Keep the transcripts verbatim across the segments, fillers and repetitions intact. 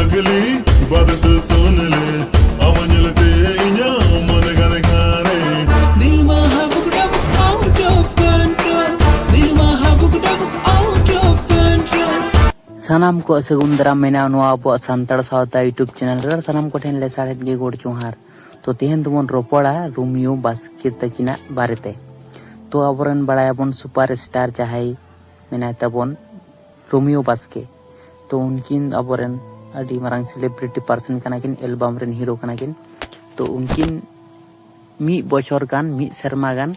ᱯᱟᱜᱽᱞᱤ ᱵᱟᱫ ᱫᱚ ᱥᱩᱱ ᱞᱮ, ᱟᱢ ᱧᱮᱞᱛᱮ ᱤᱧᱟᱹᱜ ᱢᱚᱱᱮ ᱜᱟᱱ ᱜᱟᱱᱮ᱾ ᱫᱤᱞ ᱢᱟ ᱦᱟᱵᱩᱠ ᱰᱟᱵᱩᱠ out of control, ᱫᱤᱞ ᱢᱟ ᱦᱟᱵᱩᱠ ᱰᱟᱵᱩᱠ out of control᱾ ᱥᱟᱱᱟᱢ ᱠᱚ ᱥᱟᱹᱜᱩᱱ ᱫᱟᱨᱟᱢ ᱢᱮᱱᱟᱜᱼᱟ ᱱᱚᱣᱟ ᱟᱵᱚᱣᱟᱜ ᱥᱟᱱᱛᱟᱲ ᱥᱟᱶᱛᱟ YouTube ᱪᱮᱱᱮᱞ ᱨᱮ᱾ ᱟᱨ ᱥᱟᱱᱟᱢ ᱠᱚᱴᱷᱮᱱ ᱞᱮᱥᱟᱲᱦᱮᱫ ᱜᱮ ᱜᱚᱰ ᱡᱚᱦᱟᱨ᱾ ᱛᱚ ᱛᱮᱦᱮᱧ ᱫᱚᱵᱚᱱ ᱨᱚᱯᱚᱲᱟ ᱨᱳᱢᱤᱭᱳ ᱵᱟᱥᱠᱮ ᱛᱟᱹᱠᱤᱱᱟᱜ ᱵᱟᱨᱮᱛᱮ᱾ ᱛᱚ ᱟᱵᱚᱨᱮᱱ ᱵᱟᱲᱟᱭᱟᱵᱚᱱ ᱥᱩᱯᱟᱨ ᱥᱴᱟᱨ ᱡᱟᱦᱟᱸᱭ ᱢᱮᱱᱟᱭ ᱛᱟᱵᱚᱱ ᱨᱳᱢᱤᱭᱳ ᱵᱟᱥᱠᱮ᱾ ᱛᱚ ᱩᱱᱠᱤᱱ ᱟᱵᱚᱨᱮᱱ ᱟᱹᱰᱤ ᱢᱟᱨᱟᱝ ᱥᱮᱞᱤᱵᱨᱤᱴᱤ ᱯᱟᱨᱥᱚᱱ ᱠᱟᱱᱟ ᱠᱤᱱ, ᱮᱞᱵᱟᱢ ᱨᱮᱱ ᱦᱤᱨᱳ ᱠᱟᱱᱟ ᱠᱤᱱ᱾ ᱛᱚ ᱩᱱᱠᱤᱱ ᱢᱤᱫ ᱵᱚᱪᱷᱚᱨ ᱜᱟᱱ, ᱢᱤᱫ ᱥᱮᱨᱢᱟ ᱜᱟᱱ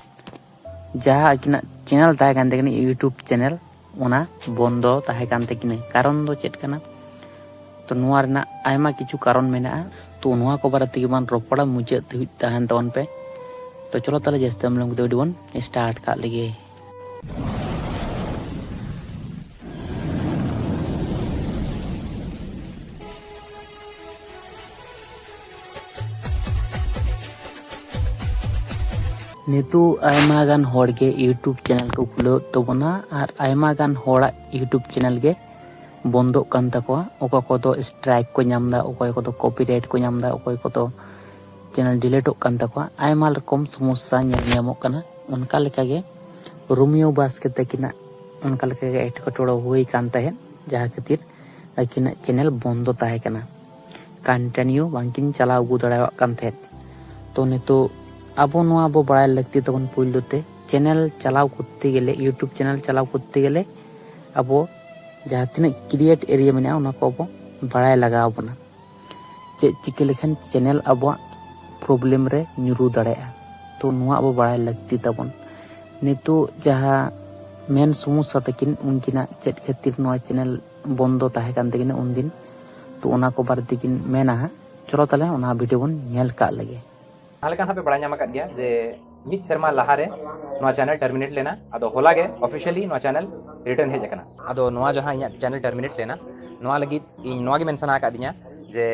ᱡᱟᱦᱟᱸ ᱟᱹᱠᱤᱱᱟᱜ ᱪᱮᱱᱮᱞ ᱛᱟᱦᱮᱸ ᱠᱟᱱ ᱛᱟᱹᱠᱤᱱᱟ, YouTube ᱪᱮᱱᱮᱞ, ᱚᱱᱟ ᱵᱚᱱᱫᱚ ᱛᱟᱦᱮᱸ ᱠᱟᱱ ᱛᱟᱹᱠᱤᱱᱟ᱾ ᱠᱟᱨᱚᱱ ᱫᱚ ᱪᱮᱫ ᱠᱟᱱᱟ? ᱛᱚ ᱱᱚᱣᱟ ᱨᱮᱱᱟᱜ ᱟᱭᱢᱟ ᱠᱤᱪᱷᱩ ᱠᱟᱨᱚᱱ ᱢᱮᱱᱟᱜᱼᱟ᱾ ᱛᱚ ᱱᱚᱣᱟ ᱠᱚ ᱵᱟᱨᱮ ᱛᱮᱜᱮ ᱵᱚᱱ ᱨᱚᱯᱚᱲᱟ, ᱢᱩᱪᱟᱹᱫ ᱫᱷᱟᱹᱵᱤᱡ ᱛᱟᱦᱮᱱ ᱛᱟᱵᱚᱱ ᱯᱮ᱾ ᱛᱚ ᱪᱚᱞᱚ ᱛᱟᱦᱞᱮ ᱡᱟᱹᱥᱛᱤ ᱵᱟᱝ ᱵᱤᱞᱚᱢ ᱠᱟᱛᱮ ᱵᱷᱤᱰᱤᱭᱳ ᱵᱚᱱ ᱥᱴᱟᱨᱴ ᱠᱟᱜ ᱞᱮᱜᱮ᱾ ᱱᱤᱛᱚᱜ ᱟᱭᱢᱟ ᱜᱟᱱ ᱦᱚᱲ ᱜᱮ YouTube ᱪᱮᱱᱮᱞ ᱠᱚ ᱠᱷᱩᱞᱟᱹᱣᱮᱫ ᱛᱟᱵᱚᱱᱟ, ᱟᱨ ᱟᱭᱢᱟ ᱜᱟᱱ ᱦᱚᱲᱟᱜ YouTube ᱪᱮᱱᱮᱞ ᱜᱮ ᱵᱚᱱᱫᱚᱜ ᱠᱟᱱ ᱛᱟᱠᱚᱣᱟ᱾ ᱚᱠᱟ ᱠᱚᱫᱚ ᱥᱴᱨᱟᱭᱤᱠ ᱠᱚ ᱧᱟᱢ ᱮᱫᱟ, ᱚᱠᱚᱭ ᱠᱚᱫᱚ ᱠᱚᱯᱤᱨᱟᱭᱤᱴ ᱠᱚ ᱧᱟᱢ ᱮᱫᱟ, ᱚᱠᱚᱭ ᱠᱚᱫᱚ ᱪᱮᱱᱮᱞ ᱰᱤᱞᱤᱴᱚᱜ ᱠᱟᱱ ᱛᱟᱠᱚᱣᱟ᱾ ᱟᱭᱢᱟ ᱨᱚᱠᱚᱢ ᱥᱚᱢᱚᱥᱥᱟ ᱧᱮᱞ ᱧᱟᱢᱚᱜ ᱠᱟᱱᱟ᱾ ᱚᱱᱠᱟ ᱞᱮᱠᱟᱜᱮ ᱨᱳᱢᱤᱭᱳ ᱵᱟᱥᱠᱮ ᱛᱟᱹᱠᱤᱱᱟᱜ ᱚᱱᱠᱟ ᱞᱮᱠᱟᱜᱮ ᱮᱴᱠᱮᱴᱚᱬᱮ ᱦᱩᱭ ᱠᱟᱱ ᱛᱟᱦᱮᱸᱫ, ᱡᱟᱦᱟᱸ ᱠᱷᱟᱹᱛᱤᱨ ᱟᱹᱠᱤᱱᱟᱜ ᱪᱮᱱᱮᱞ ᱵᱚᱱᱫᱚ ᱛᱟᱦᱮᱸ ᱠᱟᱱᱟ, ᱠᱚᱱᱴᱤᱱᱤᱭᱩ ᱵᱟᱝᱠᱤᱱ ᱪᱟᱞᱟᱣ ᱟᱹᱜᱩ ᱫᱟᱲᱮᱭᱟᱜ ᱠᱟᱱ ᱛᱟᱦᱮᱸᱫ᱾ ᱛᱚ ᱱᱤᱛᱚᱜ ᱟᱵᱚ ᱱᱚᱣᱟ ᱵᱚ ᱵᱟᱲᱟᱭ ᱞᱟᱹᱠᱛᱤ ᱛᱟᱵᱚᱱ, ᱯᱳᱭᱞᱳ ᱛᱮ ᱪᱮᱱᱮᱞ ᱪᱟᱞᱟᱣ ᱠᱚᱨᱛᱮ ᱜᱮᱞᱮ, YouTube ᱪᱮᱱᱮᱞ ᱪᱟᱞᱟᱣ ᱠᱚᱨᱛᱮ ᱜᱮᱞᱮ ᱟᱵᱚ ᱡᱟᱦᱟᱸ ᱛᱤᱱᱟᱹᱜ ᱠᱨᱤᱭᱮᱴ ᱮᱨᱤᱭᱟ ᱢᱮᱱᱟᱜᱼᱟ, ᱚᱱᱟ ᱠᱚ ᱟᱵᱚ ᱵᱟᱲᱟᱭ ᱞᱟᱜᱟᱣ ᱵᱚᱱᱟ᱾ ᱪᱮᱫ ᱪᱤᱠᱟᱹ ᱞᱮᱠᱷᱟᱱ ᱪᱮᱱᱮᱞ ᱟᱵᱚᱣᱟᱜ ᱯᱨᱚᱵᱞᱮᱢ ᱨᱮ ᱧᱩᱨᱩ ᱫᱟᱲᱮᱭᱟᱜᱼᱟ᱾ ᱛᱚ ᱱᱚᱣᱟ ᱟᱵᱚ ᱵᱟᱲᱟᱭ ᱞᱟᱹᱠᱛᱤ ᱛᱟᱵᱚᱱ᱾ ᱱᱤᱛᱚᱜ ᱡᱟᱦᱟᱸ ᱢᱮᱱ ᱥᱚᱢᱚᱥᱥᱟ ᱛᱟᱹᱠᱤᱱ ᱩᱱᱠᱤᱱᱟᱜ, ᱪᱮᱫ ᱠᱷᱟᱹᱛᱤᱨ ᱱᱚᱣᱟ ᱪᱮᱱᱮᱞ ᱵᱚᱱᱫᱚ ᱛᱟᱦᱮᱸ ᱠᱟᱱ ᱛᱟᱹᱠᱤᱱᱟ ᱩᱱᱫᱤᱱ, ᱛᱚ ᱚᱱᱟ ᱠᱚ ᱵᱟᱨᱮ ᱛᱮᱠᱤᱱ ᱢᱮᱱᱟ ᱦᱟᱸᱜ᱾ ᱪᱚᱞᱚ ᱛᱟᱦᱞᱮ ᱚᱱᱟ ᱵᱷᱤᱰᱤᱭᱳ ᱵᱚᱱ ᱧᱮᱞ ᱠᱟᱜ ᱞᱮᱜᱮ᱾ ᱡᱟᱦᱟᱸ ᱞᱮᱠᱟ ᱦᱟᱸᱜ ᱯᱮ ᱵᱟᱲᱟᱭ ᱧᱟᱢ ᱟᱠᱟᱫ ᱜᱮᱭᱟ ᱡᱮ ᱢᱤᱫ ᱥᱮᱨᱢᱟ ᱞᱟᱦᱟᱨᱮ ᱱᱚᱣᱟ ᱪᱮᱱᱮᱞ ᱴᱟᱨᱢᱤᱱᱮᱴ ᱞᱮᱱᱟ᱾ ᱟᱫᱚ ᱦᱚᱞᱟ ᱜᱮ ᱚᱯᱷᱤᱥᱤᱭᱟᱞᱤ ᱱᱚᱣᱟ ᱪᱮᱱᱮᱞ ᱨᱤᱴᱟᱨᱱ ᱦᱮᱡ ᱟᱠᱟᱱᱟ᱾ ᱟᱫᱚ ᱱᱚᱣᱟ ᱡᱟᱦᱟᱸ ᱤᱧᱟᱹᱜ ᱪᱮᱱᱮᱞ ᱴᱟᱨᱢᱤᱱᱮᱴ ᱞᱮᱱᱟ, ᱱᱚᱣᱟ ᱞᱟᱹᱜᱤᱫ ᱤᱧ ᱱᱚᱣᱟ ᱜᱮ ᱢᱮᱱ ᱥᱟᱱᱟ ᱟᱠᱟᱫᱤᱧᱟ ᱡᱮ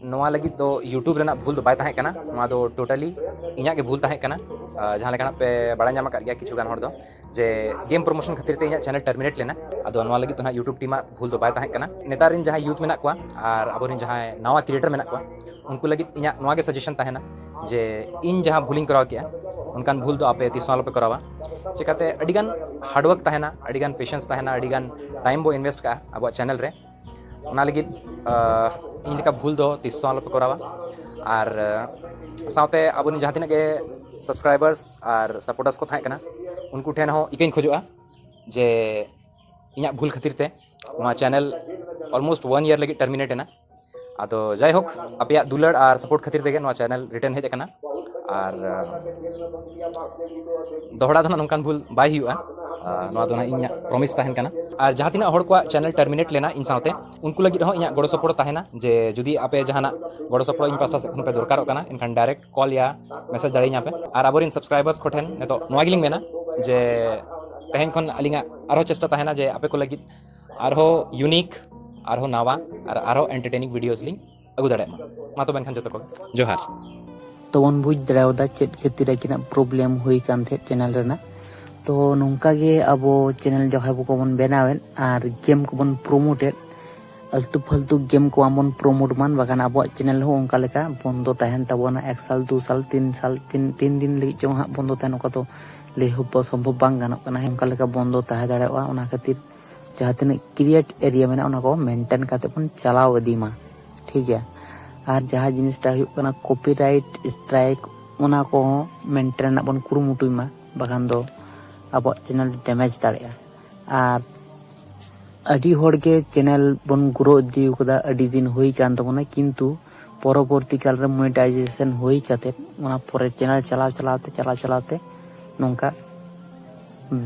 ᱱᱚᱣᱟ ᱞᱟᱹᱜᱤᱫ ᱫᱚ YouTube ᱨᱮᱱᱟᱜ ᱵᱷᱩᱞ ᱫᱚ ᱵᱟᱭ ᱛᱟᱦᱮᱸ ᱠᱟᱱᱟ, ᱱᱚᱣᱟ ᱫᱚ totally ᱤᱧᱟᱹᱜ ᱜᱮ ᱵᱷᱩᱞ ᱛᱟᱦᱮᱸ ᱠᱟᱱᱟ᱾ ᱟᱨ ᱡᱟᱦᱟᱸ ᱞᱮᱠᱟᱱᱟᱜ ᱯᱮ ᱵᱟᱲᱟᱭ ᱧᱟᱢ ᱟᱠᱟᱫ ᱜᱮᱭᱟ ᱠᱤᱪᱷᱩ ᱜᱟᱱ ᱦᱚᱲ ᱫᱚ, ᱡᱮ ᱜᱮᱢ ᱯᱨᱳᱢᱳᱥᱚᱱ ᱠᱷᱟᱹᱛᱤᱨ ᱛᱮ ᱤᱧᱟᱹᱜ ᱪᱮᱱᱮᱞ ᱴᱟᱨᱢᱤᱱᱮᱴ ᱞᱮᱱᱟ᱾ ᱟᱫᱚ ᱱᱚᱣᱟ ᱞᱟᱹᱜᱤᱫ ᱫᱚ ᱱᱟᱦᱟᱜ YouTube ᱴᱤᱢᱟᱜ ᱵᱷᱩᱞ ᱫᱚ ᱵᱟᱭ ᱛᱟᱦᱮᱸ ᱠᱟᱱᱟ᱾ ᱱᱮᱛᱟᱨ ᱨᱮᱱ ᱡᱟᱦᱟᱸᱭ ᱭᱩᱛᱷ ᱢᱮᱱᱟᱜ ᱠᱚᱣᱟ ᱟᱨ ᱟᱵᱚᱨᱮᱱ ᱡᱟᱦᱟᱸᱭ ᱱᱟᱣᱟ ᱠᱨᱤᱭᱮᱴᱟᱨ ᱢᱮᱱᱟᱜ ᱠᱚᱣᱟ, ᱩᱱᱠᱩ ᱞᱟᱹᱜᱤᱫ ᱤᱧᱟᱹᱜ ᱱᱚᱣᱟ ᱜᱮ ᱥᱟᱡᱮᱥᱚᱱ ᱛᱟᱦᱮᱱᱟ ᱡᱮ ᱤᱧ ᱡᱟᱦᱟᱸ ᱵᱷᱩᱞᱤᱧ ᱠᱚᱨᱟᱣ ᱠᱮᱜᱼᱟ, ᱚᱱᱠᱟᱱ ᱵᱷᱩᱞ ᱫᱚ ᱟᱯᱮ ᱛᱤᱥ ᱦᱚᱸ ᱟᱞᱚᱯᱮ ᱠᱚᱨᱟᱣᱟ᱾ ᱪᱤᱠᱟᱹᱛᱮ ᱟᱹᱰᱤᱜᱟᱱ ᱦᱟᱨᱰᱣᱟᱨᱠ ᱛᱟᱦᱮᱱᱟ, ᱟᱹᱰᱤᱜᱟᱱ ᱯᱮᱥᱮᱱᱥ ᱛᱟᱦᱮᱱᱟ, ᱟᱹᱰᱤᱜᱟᱱ ᱴᱟᱭᱤᱢ ᱵᱚ ᱤᱱᱵᱷᱮᱥᱴ ᱠᱟᱜᱼᱟ ᱟᱵᱚᱣᱟᱜ ᱪᱮᱱᱮᱞ ᱨᱮ᱾ ᱚᱱᱟ ᱞᱟᱹᱜᱤᱫ ᱤᱧ ᱞᱮᱠᱟ ᱵᱷᱩᱞ ᱫᱚ ᱛᱤᱥ ᱦᱚᱸ ᱟᱞᱚᱯᱮ ᱠᱚᱨᱟᱣᱟ᱾ ᱟᱨ ᱥᱟᱶᱛᱮ ᱟᱵᱚᱨᱮᱱ ᱡᱟᱦᱟᱸ ᱛᱤᱱᱟᱹᱜ ᱜᱮ ᱥᱟᱵᱥᱠᱨᱟᱭᱵᱟᱨᱥ ᱟᱨ ᱥᱟᱯᱳᱨᱴᱟᱨᱥ ᱠᱚ ᱛᱟᱦᱮᱸ ᱠᱟᱱᱟ, ᱩᱱᱠᱩ ᱴᱷᱮᱱ ᱦᱚᱸ ᱤᱠᱟᱹᱧ ᱠᱷᱚᱡᱚᱜᱼᱟ ᱡᱮ ᱤᱧᱟᱹᱜ ᱵᱷᱩᱞ ᱠᱷᱟᱹᱛᱤᱨ ᱛᱮ ᱱᱚᱣᱟ ᱪᱮᱱᱮᱞ ᱚᱞᱢᱳᱥᱴ ᱚᱣᱟᱱ ᱤᱭᱟᱨ ᱞᱟᱹᱜᱤᱫ ᱴᱟᱨᱢᱤᱱᱮᱴ ᱮᱱᱟ᱾ ᱟᱫᱚ ᱡᱟᱭᱦᱳᱠ, ᱟᱯᱮᱭᱟᱜ ᱫᱩᱞᱟᱹᱲ ᱟᱨ ᱥᱟᱯᱳᱨᱴ ᱠᱷᱟᱹᱛᱤᱨ ᱛᱮᱜᱮ ᱱᱚᱣᱟ ᱪᱮᱱᱮᱞ ᱨᱤᱴᱟᱨᱱ ᱦᱮᱡ ᱟᱠᱟᱱᱟ᱾ ᱟᱨ ᱫᱚᱦᱲᱟ ᱫᱚ ᱱᱟᱜ ᱱᱚᱝᱠᱟᱱ ᱵᱷᱩᱞ ᱵᱟᱭ ᱦᱩᱭᱩᱜᱼᱟ᱾ ᱱᱚᱣᱟ ᱫᱚ ᱱᱟᱜ ᱤᱧᱟᱹᱜ ᱯᱨᱚᱢᱤᱥ ᱛᱟᱦᱮᱱ ᱠᱟᱱᱟ᱾ ᱟᱨ ᱡᱟᱦᱟᱸ ᱛᱤᱱᱟᱹᱜ ᱦᱚᱲ ᱠᱚᱣᱟᱜ ᱪᱮᱱᱮᱞ ᱴᱟᱨᱢᱤᱱᱮᱴ ᱞᱮᱱᱟ ᱤᱧ ᱥᱟᱶᱛᱮ, ᱩᱱᱠᱩ ᱞᱟᱹᱜᱤᱫ ᱦᱚᱸ ᱤᱧᱟᱹᱜ ᱜᱚᱲᱚ ᱥᱚᱯᱚᱦᱚᱫ ᱛᱟᱦᱮᱱᱟ ᱡᱮ ᱡᱩᱫᱤ ᱟᱯᱮ ᱡᱟᱦᱟᱱᱟᱜ ᱜᱚᱲᱚ ᱥᱚᱯᱚᱦᱚᱫ ᱤᱧ ᱯᱟᱥᱴᱟ ᱥᱮᱫ ᱠᱷᱚᱱ ᱯᱮ ᱫᱚᱨᱠᱟᱨᱚᱜ ᱠᱟᱱᱟ, ᱮᱱᱠᱷᱟᱱ ᱰᱟᱭᱨᱮᱠᱴ ᱠᱚᱞ ᱭᱟ ᱢᱮᱥᱮᱡᱽ ᱫᱟᱲᱮᱭᱟᱹᱧᱟ ᱯᱮ᱾ ᱟᱨ ᱟᱵᱚᱨᱮᱱ ᱥᱟᱵᱥᱠᱨᱟᱭᱵᱟᱨᱥ ᱠᱚᱴᱷᱮᱱ ᱱᱤᱛᱚᱜ ᱱᱚᱣᱟ ᱜᱮᱞᱤᱧ ᱢᱮᱱᱟ ᱡᱮ ᱛᱮᱦᱮᱧ ᱠᱷᱚᱱ ᱟᱹᱞᱤᱧᱟᱜ ᱟᱨᱦᱚᱸ ᱪᱮᱥᱴᱟ ᱛᱟᱦᱮᱱᱟ ᱡᱮ ᱟᱯᱮ ᱠᱚ ᱞᱟᱹᱜᱤᱫ ᱟᱨᱦᱚᱸ ᱤᱭᱩᱱᱤᱠ, ᱟᱨᱦᱚᱸ ᱱᱟᱣᱟ ᱟᱨ ᱟᱨᱦᱚᱸ ᱮᱱᱴᱟᱨᱴᱮᱱᱤᱝ ᱵᱷᱤᱰᱤᱭᱳᱥ ᱞᱤᱧ ᱟᱹᱜᱩ ᱫᱟᱲᱮᱭᱟᱜ ᱢᱟ᱾ ᱢᱟ ᱛᱚᱵᱮ ᱮᱱᱠᱷᱟᱱ ᱡᱚᱛᱚ ᱠᱚ ᱡᱚᱦᱟᱨ᱾ ᱛᱚ ᱵᱚᱱ ᱵᱩᱡᱽ ᱫᱟᱲᱮᱭᱟᱫᱟ ᱪᱮᱫ ᱠᱷᱟᱹᱛᱤᱨ ᱟᱹᱠᱤᱱᱟᱜ ᱯᱨᱚᱵᱞᱮᱢ ᱦᱩᱭ ᱟᱠᱟᱱ ᱛᱟᱦᱮᱸᱫ ᱪᱮᱱᱮᱞ ᱨᱮᱱᱟᱜ᱾ ᱛᱚ ᱱᱚᱝᱠᱟ ᱜᱮ ᱟᱵᱚ ᱪᱮᱱᱮᱞ ᱡᱟᱦᱟᱸᱭ ᱠᱚᱵᱚᱱ ᱵᱮᱱᱟᱣᱮᱫ ᱟᱨ ᱜᱮᱢ ᱠᱚᱵᱚᱱ ᱯᱨᱳᱢᱳᱴᱮᱫ, ᱟᱞᱛᱩ ᱯᱷᱟᱞᱛᱩ ᱜᱮᱢ ᱠᱚ ᱵᱟᱝᱵᱚᱱ ᱯᱨᱳᱢᱳᱴ ᱢᱟ, ᱵᱟᱠᱷᱟᱱ ᱟᱵᱚᱣᱟᱜ ᱪᱮᱱᱮᱞ ᱦᱚᱸ ᱚᱱᱠᱟ ᱞᱮᱠᱟ ᱵᱚᱱᱫᱚ ᱛᱟᱦᱮᱱ ᱛᱟᱵᱚᱱᱟ᱾ ᱮᱠ ᱥᱟᱞ, ᱫᱩ ᱥᱟᱞ, ᱛᱤᱱ ᱥᱟᱞ, ᱛᱤᱱ ᱛᱤᱱ ᱫᱤᱱ ᱞᱟᱹᱜᱤᱫ ᱪᱚᱝ ᱦᱟᱸᱜ ᱵᱚᱱᱫᱚ ᱛᱟᱦᱮᱱ, ᱚᱱᱠᱟ ᱫᱚ ᱞᱟᱹᱭ ᱦᱚᱸ ᱥᱚᱢᱵᱷᱚᱵ ᱵᱟᱝ ᱜᱟᱱᱚᱜ ᱠᱟᱱᱟ᱾ ᱚᱱᱠᱟ ᱞᱮᱠᱟ ᱵᱚᱱᱫᱚ ᱛᱟᱦᱮᱸ ᱫᱟᱲᱮᱭᱟᱜᱼᱟ᱾ ᱚᱱᱟ ᱠᱷᱟᱹᱛᱤᱨ ᱡᱟᱦᱟᱸ ᱛᱤᱱᱟᱹᱜ ᱠᱨᱤᱭᱮᱴ ᱮᱨᱤᱭᱟ ᱢᱮᱱᱟᱜᱼᱟ, ᱚᱱᱟ ᱠᱚ ᱢᱮᱱᱴᱮᱱ ᱠᱟᱛᱮ ᱵᱚᱱ ᱪᱟᱞᱟᱣ ᱤᱫᱤ ᱢᱟ, ᱴᱷᱤᱠ ᱜᱮᱭᱟ᱾ ᱟᱨ ᱡᱟᱦᱟᱸ ᱡᱤᱱᱤᱥᱴᱟ ᱦᱩᱭᱩᱜ ᱠᱟᱱᱟ ᱠᱚᱯᱤᱨᱟᱭᱤᱴ ᱥᱴᱨᱟᱭᱤᱠ, ᱚᱱᱟ ᱠᱚᱦᱚᱸ ᱢᱮᱱᱴᱮᱱ ᱨᱮᱱᱟᱜ ᱵᱚᱱ ᱠᱩᱨᱩᱢᱩᱴᱩᱭ ᱢᱟ, ᱵᱟᱠᱷᱟᱱ ᱫᱚ ᱟᱵᱚᱣᱟᱜ ᱪᱮᱱᱮᱞ ᱰᱮᱢᱮᱡᱽ ᱫᱟᱲᱮᱭᱟᱜᱼᱟ᱾ ᱟᱨ ᱟᱹᱰᱤ ᱦᱚᱲᱜᱮ ᱪᱮᱱᱮᱞ ᱵᱚᱱ ᱜᱨᱳ ᱤᱫᱤ ᱠᱟᱫᱟ, ᱟᱹᱰᱤ ᱫᱤᱱ ᱦᱩᱭ ᱠᱟᱱ ᱛᱟᱵᱚᱱᱟ, ᱠᱤᱱᱛᱩ ᱯᱚᱨᱚᱵᱚᱨᱛᱤ ᱠᱟᱞ ᱨᱮ ᱢᱚᱱᱮᱴᱟᱭᱡᱮᱥᱚᱱ ᱦᱩᱭ ᱠᱟᱛᱮ ᱚᱱᱟ ᱯᱚᱨᱮ ᱪᱮᱱᱮᱞ ᱪᱟᱞᱟᱣ ᱪᱟᱞᱟᱣ ᱛᱮ ᱪᱟᱞᱟᱣ ᱪᱟᱞᱟᱣ ᱛᱮ ᱱᱚᱝᱠᱟ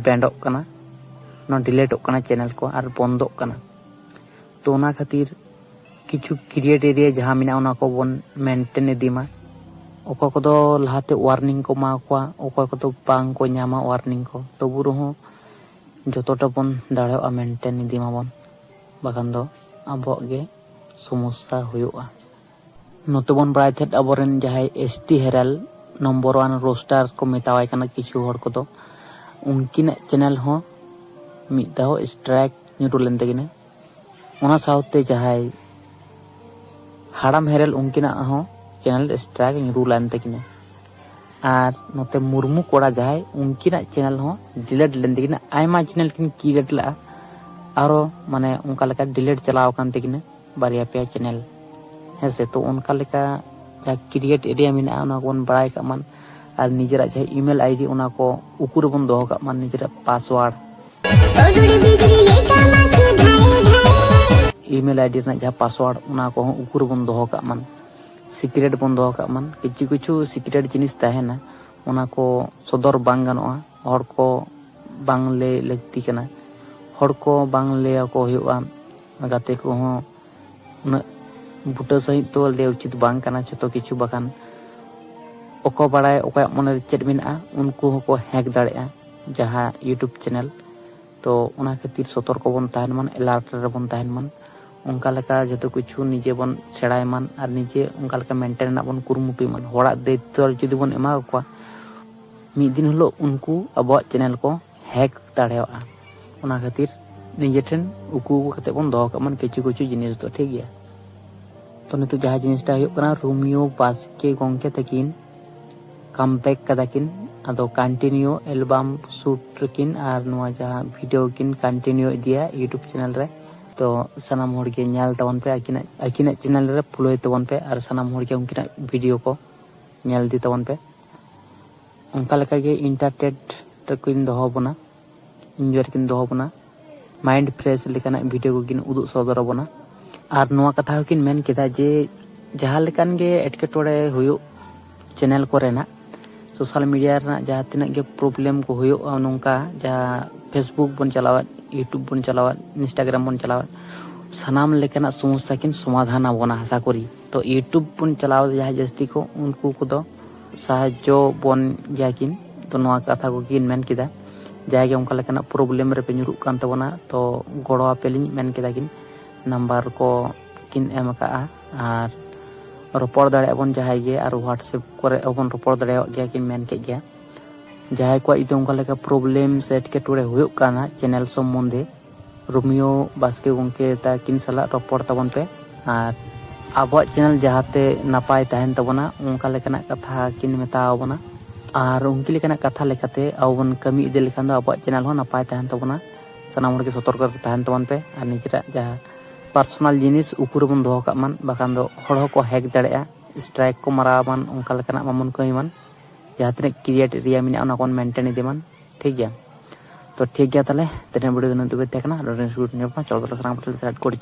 ᱵᱮᱱᱰᱚᱜ ᱠᱟᱱᱟ, ᱱᱚᱣᱟ ᱰᱤᱞᱮᱴᱚᱜ ᱠᱟᱱᱟ ᱪᱮᱱᱮᱞ ᱠᱚ ᱟᱨ ᱵᱚᱱᱫᱚᱜ ᱠᱟᱱᱟ᱾ ᱛᱚ ᱚᱱᱟ ᱠᱷᱟᱹᱛᱤᱨ ᱠᱤᱪᱷᱩ ᱠᱨᱤᱭᱮᱴ ᱮᱨᱤᱭᱟ ᱡᱟᱦᱟᱸ ᱢᱮᱱᱟᱜᱼᱟ, ᱚᱱᱟ ᱠᱚᱵᱚᱱ ᱢᱮᱱᱴᱮᱱ ᱤᱫᱤ ᱢᱟ᱾ ᱚᱠᱚᱭ ᱠᱚᱫᱚ ᱞᱟᱦᱟᱛᱮ ᱳᱣᱟᱨᱱᱤᱝ ᱠᱚ ᱮᱢᱟ ᱠᱚᱣᱟ, ᱚᱠᱚᱭ ᱠᱚᱫᱚ ᱵᱟᱝ ᱠᱚ ᱧᱟᱢᱟ ᱳᱣᱟᱨᱱᱤᱝ ᱠᱚ, ᱛᱚᱵᱩ ᱨᱮᱦᱚᱸ ᱡᱚᱛᱚᱴᱟ ᱵᱚᱱ ᱫᱟᱲᱮᱭᱟᱜᱼᱟ ᱢᱮᱱᱴᱮᱱ ᱤᱫᱤ ᱢᱟᱵᱚᱱ, ᱵᱟᱠᱷᱟᱱ ᱫᱚ ᱟᱵᱚᱣᱟᱜ ᱜᱮ ᱥᱚᱢᱚᱥᱥᱟ ᱦᱩᱭᱩᱜᱼᱟ᱾ ᱱᱚᱛᱮ ᱵᱚᱱ ᱵᱟᱲᱟᱭ ᱛᱟᱦᱮᱸᱫ ᱟᱵᱚᱨᱮᱱ ᱡᱟᱦᱟᱸᱭ ᱮᱥ ᱴᱤ ᱦᱮᱨᱟᱞ, ᱱᱚᱢᱵᱚᱨ ᱳᱣᱟᱱ ᱨᱳᱥᱴᱟᱨ ᱠᱚ ᱢᱮᱛᱟᱣᱟᱭ ᱠᱟᱱᱟ ᱠᱤᱪᱷᱩ ᱦᱚᱲ ᱠᱚᱫᱚ, ᱩᱱᱠᱤᱱᱟᱜ ᱪᱮᱱᱮᱞ ᱦᱚᱸ ᱢᱤᱫ ᱫᱷᱟᱣ ᱥᱴᱨᱟᱭᱤᱠ ᱧᱩᱨᱩ ᱞᱮᱱ ᱛᱟᱹᱠᱤᱱᱟ᱾ ᱚᱱᱟ ᱥᱟᱶᱛᱮ ᱡᱟᱦᱟᱸᱭ ᱦᱟᱲᱟᱢ ᱦᱮᱨᱮᱞ, ᱩᱱᱠᱤᱱᱟᱜ ᱦᱚᱸ ᱪᱮᱱᱮᱞ ᱥᱴᱨᱟᱭᱤᱠ ᱧᱩᱨᱩ ᱞᱮᱱ ᱛᱟᱹᱠᱤᱱᱟ᱾ ᱟᱨ ᱱᱚᱛᱮ ᱢᱩᱨᱢᱩ ᱠᱚᱲᱟ ᱡᱟᱦᱟᱸᱭ, ᱩᱱᱠᱤᱱᱟᱜ ᱪᱮᱱᱮᱞ ᱦᱚᱸ ᱰᱤᱞᱮᱴ ᱞᱮᱱ ᱛᱟᱹᱠᱤᱱᱟ᱾ ᱟᱭᱢᱟ ᱪᱮᱱᱮᱞ ᱠᱤᱱ ᱠᱨᱤᱭᱮᱴ ᱞᱮᱫᱼᱟ, ᱟᱨᱚ ᱢᱟᱱᱮ ᱚᱱᱠᱟ ᱞᱮᱠᱟ ᱰᱤᱞᱮᱴ ᱪᱟᱞᱟᱣ ᱟᱠᱟᱱ ᱛᱟᱹᱠᱤᱱᱟ ᱵᱟᱨᱭᱟ ᱯᱮᱭᱟ ᱪᱮᱱᱮᱞ᱾ ᱦᱮᱸ ᱥᱮ, ᱛᱚ ᱚᱱᱠᱟ ᱞᱮᱠᱟ ᱡᱟᱦᱟᱸ ᱠᱨᱤᱭᱮᱴ ᱮᱨᱤᱭᱟ ᱢᱮᱱᱟᱜᱼᱟ, ᱚᱱᱟ ᱠᱚᱵᱚᱱ ᱵᱟᱲᱟᱭ ᱠᱟᱜ ᱢᱟ᱾ ᱟᱨ ᱱᱤᱡᱮᱨᱟᱜ ᱡᱟᱦᱟᱸ ᱤᱢᱮᱞ ᱟᱭᱰᱤ, ᱚᱱᱟ ᱠᱚ ᱩᱠᱩ ᱨᱮᱵᱚᱱ ᱫᱚᱦᱚ ᱠᱟᱜ ᱢᱟ, ᱱᱤᱡᱮᱨᱟᱜ ᱯᱟᱥᱣᱟᱨᱰ᱾ ᱤᱢᱮᱞ ᱟᱭᱰᱤ ᱨᱮᱱᱟᱜ ᱡᱟᱦᱟᱸ ᱯᱟᱥᱣᱟᱨᱰ, ᱚᱱᱟ ᱠᱚᱦᱚᱸ ᱩᱠᱩ ᱨᱮᱵᱚᱱ ᱫᱚᱦᱚ ᱠᱟᱜ ᱢᱟ, ᱥᱤᱠᱨᱮᱴ ᱵᱚᱱ ᱫᱚᱦᱚ ᱠᱟᱜ ᱢᱟ᱾ ᱠᱤᱪᱷᱩ ᱠᱤᱪᱷᱩ ᱥᱤᱠᱨᱮᱴ ᱡᱤᱱᱤᱥ ᱛᱟᱦᱮᱱᱟ, ᱚᱱᱟ ᱠᱚ ᱥᱚᱫᱚᱨ ᱵᱟᱝ ᱜᱟᱱᱚᱜᱼᱟ, ᱦᱚᱲ ᱠᱚ ᱵᱟᱝ ᱞᱟᱹᱭ ᱞᱟᱹᱠᱛᱤ ᱠᱟᱱᱟ, ᱦᱚᱲ ᱠᱚ ᱵᱟᱝ ᱞᱟᱹᱭ ᱟᱠᱚ ᱦᱩᱭᱩᱜᱼᱟ, ᱜᱟᱛᱮ ᱠᱚᱦᱚᱸ ᱩᱱᱟᱹᱜ ᱵᱩᱴᱟᱹ ᱥᱟᱺᱦᱤᱡ ᱫᱚ ᱞᱟᱹᱭ ᱩᱪᱤᱛ ᱵᱟᱝ ᱠᱟᱱᱟ ᱡᱷᱚᱛᱚ ᱠᱤᱪᱷᱩ, ᱵᱟᱠᱷᱟᱱ ᱚᱠᱚᱭ ᱵᱟᱲᱟᱭ ᱚᱠᱚᱭᱟᱜ ᱢᱚᱱᱮᱨᱮ ᱪᱮᱫ ᱢᱮᱱᱟᱜᱼᱟ, ᱩᱱᱠᱩ ᱦᱚᱸᱠᱚ ᱦᱮᱠ ᱫᱟᱲᱮᱭᱟᱜᱼᱟ ᱡᱟᱦᱟᱸ YouTube ᱪᱮᱱᱮᱞ᱾ ᱛᱚ ᱚᱱᱟ ᱠᱷᱟᱹᱛᱤᱨ ᱥᱚᱛᱚᱨᱠᱚ ᱵᱚᱱ ᱛᱟᱦᱮᱱ ᱢᱟ, ᱮᱞᱟᱨᱴ ᱨᱮᱵᱚᱱ ᱛᱟᱦᱮᱱ ᱢᱟ᱾ ᱚᱱᱠᱟ ᱞᱮᱠᱟ ᱡᱷᱚᱛᱚ ᱠᱤᱪᱷᱩ ᱱᱤᱡᱮ ᱵᱚᱱ ᱥᱮᱬᱟᱭ ᱢᱟ ᱟᱨ ᱱᱤᱡᱮ ᱚᱱᱠᱟ ᱞᱮᱠᱟ ᱢᱮᱱᱴᱮᱱ ᱨᱮᱱᱟᱜ ᱵᱚᱱ ᱠᱩᱨᱩᱢᱩᱴᱩᱭ ᱢᱟ᱾ ᱦᱚᱲᱟᱜ ᱫᱟᱭᱤᱛᱛᱚ ᱡᱩᱫᱤ ᱵᱚᱱ ᱮᱢᱟ ᱠᱚᱣᱟ, ᱢᱤᱫ ᱫᱤᱱ ᱦᱤᱞᱳᱜ ᱩᱱᱠᱩ ᱟᱵᱚᱣᱟᱜ ᱪᱮᱱᱮᱞ ᱠᱚ ᱦᱮᱠ ᱫᱟᱲᱮᱭᱟᱜᱼᱟ᱾ ᱚᱱᱟ ᱠᱷᱟᱹᱛᱤᱨ ᱱᱤᱡᱮ ᱴᱷᱮᱱ ᱩᱠᱩ ᱩᱠᱩ ᱠᱟᱛᱮ ᱵᱚᱱ ᱫᱚᱦᱚ ᱠᱟᱜ ᱢᱟ ᱠᱤᱪᱷᱩ ᱠᱤᱪᱷᱩ ᱡᱤᱱᱤᱥ ᱫᱚ, ᱴᱷᱤᱠ ᱜᱮᱭᱟ? ᱛᱚ ᱱᱤᱛᱚᱜ ᱡᱟᱦᱟᱸ ᱡᱤᱱᱤᱥᱴᱟ ᱦᱩᱭᱩᱜ ᱠᱟᱱᱟ, ᱨᱳᱢᱤᱭᱳ ᱵᱟᱥᱠᱮ ᱜᱚᱢᱠᱮ ᱛᱟᱹᱠᱤᱱ ᱠᱟᱢᱵᱮᱠ ᱠᱟᱫᱟ ᱠᱤᱱ᱾ ᱟᱫᱚ ᱠᱚᱱᱴᱤᱱᱤᱭᱩ ᱮᱞᱵᱟᱢ ᱥᱩᱴ ᱨᱮᱠᱤᱱ ᱟᱨ ᱱᱚᱣᱟ ᱡᱟᱦᱟᱸ ᱵᱷᱤᱰᱤᱭᱳ ᱠᱤᱱ ᱠᱚᱱᱴᱤᱱᱤᱭᱩ ᱤᱫᱤᱭᱟ YouTube ᱪᱮᱱᱮᱞ ᱨᱮ᱾ ᱛᱚ ᱥᱟᱱᱟᱢ ᱦᱚᱲ ᱜᱮ ᱧᱮᱞ ᱛᱟᱵᱚᱱ ᱯᱮ, ᱟᱹᱠᱤᱱᱟᱜ, ᱟᱹᱠᱤᱱᱟᱜ ᱪᱮᱱᱮᱞ ᱨᱮ ᱯᱷᱳᱞᱳᱭ ᱛᱟᱵᱚᱱ ᱯᱮ ᱟᱨ ᱥᱟᱱᱟᱢ ᱦᱚᱲ ᱜᱮ ᱩᱱᱠᱤᱱᱟᱜ ᱵᱷᱤᱰᱤᱭᱳ ᱠᱚ ᱧᱮᱞ ᱤᱫᱤ ᱛᱟᱵᱚᱱ ᱯᱮ᱾ ᱚᱱᱠᱟ ᱞᱮᱠᱟ ᱜᱮ ᱤᱱᱴᱟᱨᱴᱮᱱ ᱨᱮᱠᱤᱱ ᱫᱚᱦᱚ ᱵᱚᱱᱟ, ᱤᱱᱡᱚᱭ ᱨᱮᱠᱤᱱ ᱫᱚᱦᱚ ᱵᱚᱱᱟ, ᱢᱟᱭᱤᱱᱰ ᱯᱷᱨᱮᱥ ᱞᱮᱠᱟᱱᱟᱜ ᱵᱷᱤᱰᱤᱭᱳ ᱠᱚᱠᱤᱱ ᱩᱫᱩᱜ ᱥᱚᱫᱚᱨ ᱟᱵᱚᱱᱟ᱾ ᱟᱨ ᱱᱚᱣᱟ ᱠᱟᱛᱷᱟ ᱦᱚᱸᱠᱤᱱ ᱢᱮᱱ ᱠᱮᱫᱟ ᱡᱮ ᱡᱟᱦᱟᱸ ᱞᱮᱠᱟᱱ ᱜᱮ ᱮᱴᱠᱮᱴᱚᱬᱮ ᱦᱩᱭᱩᱜ ᱪᱮᱱᱮᱞ ᱠᱚᱨᱮᱱᱟᱜ, ᱥᱳᱥᱟᱞ ᱢᱤᱰᱤᱭᱟ ᱨᱮᱱᱟᱜ ᱡᱟᱦᱟᱸ ᱛᱤᱱᱟᱹᱜ ᱜᱮ ᱯᱨᱚᱵᱞᱮᱢ ᱠᱚ ᱦᱩᱭᱩᱜᱼᱟ, ᱱᱚᱝᱠᱟ ᱡᱟᱦᱟᱸ Facebook ᱵᱚᱱ ᱪᱟᱞᱟᱣᱮᱫ, YouTube ᱵᱚᱱ ᱪᱟᱞᱟᱣᱮᱫ, Instagram ᱵᱚᱱ ᱪᱟᱞᱟᱣᱮᱫ, ᱥᱟᱱᱟᱢ ᱞᱮᱠᱟᱱᱟᱜ ᱥᱚᱢᱚᱥᱥᱟ ᱠᱤᱱ ᱥᱚᱢᱟᱫᱷᱟᱱ ᱟᱵᱚᱱᱟ, ᱟᱥᱟ ᱠᱚᱨᱤ᱾ ᱛᱚ YouTube ᱵᱚᱱ ᱪᱟᱞᱟᱣ ᱮᱫᱟ ᱡᱟᱦᱟᱸᱭ ᱡᱟᱹᱥᱛᱤ ᱠᱚ, ᱩᱱᱠᱩ ᱠᱚᱫᱚ ᱥᱟᱦᱟᱡᱽᱡᱚ ᱵᱚᱱ ᱜᱮᱭᱟ ᱠᱤᱱ᱾ ᱛᱚ ᱱᱚᱣᱟ ᱠᱟᱛᱷᱟ ᱠᱚᱠᱤᱱ ᱢᱮᱱ ᱠᱮᱫᱟ, ᱡᱟᱦᱟᱸᱭ ᱜᱮ ᱚᱱᱠᱟ ᱞᱮᱠᱟᱱᱟᱜ ᱯᱨᱚᱵᱞᱮᱢ ᱨᱮᱯᱮ ᱧᱩᱨᱩᱜ ᱠᱟᱱ ᱛᱟᱵᱚᱱᱟ, ᱛᱚ ᱜᱚᱲᱚ ᱟᱯᱮ ᱞᱤᱧ ᱢᱮᱱ ᱠᱮᱫᱟ ᱠᱤᱱ᱾ ᱱᱟᱢᱵᱟᱨ ᱠᱚ ᱠᱤᱱ ᱮᱢ ᱟᱠᱟᱫᱼᱟ ᱟᱨ ᱨᱚᱯᱚᱲ ᱫᱟᱲᱮᱭᱟᱜᱼᱟ ᱵᱚᱱ ᱡᱟᱦᱟᱸᱭ ᱜᱮ, ᱟᱨ WhatsApp ᱠᱚᱨᱮ ᱦᱚᱸᱵᱚᱱ ᱨᱚᱯᱚᱲ ᱫᱟᱲᱮᱭᱟᱜ ᱜᱮᱭᱟ, ᱠᱤᱱ ᱢᱮᱱ ᱠᱮᱫ ᱜᱮᱭᱟ᱾ ᱡᱟᱦᱟᱸᱭ ᱠᱚᱣᱟᱜ ᱡᱩᱫᱤ ᱚᱱᱠᱟ ᱞᱮᱠᱟ problem ᱥᱮ ᱮᱴᱠᱮᱴᱚᱬᱮ ᱦᱩᱭᱩᱜ ᱠᱟᱱᱟ ᱪᱮᱱᱮᱞ ᱥᱚᱢᱵᱚᱱᱫᱷᱮ, ᱨᱳᱢᱤᱭᱳ ᱵᱟᱥᱠᱮ ᱜᱚᱢᱠᱮ ᱛᱟᱹᱠᱤᱱ ᱥᱟᱞᱟᱜ ᱨᱚᱯᱚᱲ ᱛᱟᱵᱚᱱ ᱯᱮ᱾ ᱟᱨ ᱟᱵᱚᱣᱟᱜ ᱪᱮᱱᱮᱞ ᱡᱟᱦᱟᱸᱛᱮ ᱱᱟᱯᱟᱭ ᱛᱟᱦᱮᱱ ᱛᱟᱵᱚᱱᱟ, ᱚᱱᱠᱟ ᱞᱮᱠᱟᱱᱟᱜ ᱠᱟᱛᱷᱟ ᱠᱤᱱ ᱢᱮᱛᱟ ᱵᱚᱱᱟ᱾ ᱟᱨ ᱩᱱᱠᱤᱱ ᱞᱮᱠᱟᱱᱟᱜ ᱠᱟᱛᱷᱟ ᱞᱮᱠᱟᱛᱮ ᱟᱵᱚ ᱵᱚᱱ ᱠᱟᱹᱢᱤ ᱤᱫᱤ ᱞᱮᱠᱷᱟᱱ ᱫᱚ ᱟᱵᱚᱣᱟᱜ ᱪᱮᱱᱮᱞ ᱦᱚᱸ ᱱᱟᱯᱟᱭ ᱛᱟᱦᱮᱱ ᱛᱟᱵᱚᱱᱟ᱾ ᱥᱟᱱᱟᱢ ᱦᱚᱲ ᱜᱮ ᱥᱚᱛᱚᱨᱠ ᱨᱮ ᱛᱟᱦᱮᱱ ᱛᱟᱵᱚᱱ ᱯᱮ, ᱟᱨ ᱱᱤᱡᱮᱨᱟᱜ ᱡᱟᱦᱟᱸ personal ᱡᱤᱱᱤᱥ ᱩᱠᱩ ᱨᱮᱵᱚᱱ ᱫᱚᱦᱚ ᱠᱟᱜ ᱢᱟ, ᱵᱟᱠᱷᱟᱱ ᱫᱚ ᱦᱚᱲ ᱦᱚᱸᱠᱚ hack ᱫᱟᱲᱮᱭᱟᱜᱼᱟ, strike ᱠᱚ ᱢᱟᱨᱟᱣ ᱟᱵᱚᱱ, ᱚᱱᱠᱟ ᱞᱮᱠᱟᱱᱟᱜ ᱵᱟᱵᱚᱱ ᱠᱟᱹᱢᱤ ᱢᱟ᱾ ᱡᱟᱦᱟᱸ ᱛᱤᱱᱟᱹᱜ create area ᱢᱮᱱᱟᱜᱼᱟ, ᱚᱱᱟ ᱠᱚᱵᱚᱱ maintain ᱤᱫᱤ ᱢᱟ, ᱴᱷᱤᱠ ᱜᱮᱭᱟ? ᱛᱚ ᱴᱷᱤᱠ ᱜᱮᱭᱟ, ᱛᱟᱦᱚᱞᱮ ᱛᱮᱦᱮᱧᱟᱜ video ᱫᱚ ᱱᱤᱱᱟᱹᱜ ᱫᱷᱟᱹᱵᱤᱡ ᱛᱟᱦᱮᱸ ᱠᱟᱱᱟ᱾ ᱟᱨ next video ᱧᱟᱯᱟᱢ, ᱪᱚᱞᱚ ᱛᱟᱦᱚᱞᱮ ᱥᱟᱱᱟᱢ ᱠᱚᱴᱷᱮᱱ ᱥᱟᱭᱤᱰ ᱠᱚᱨᱮ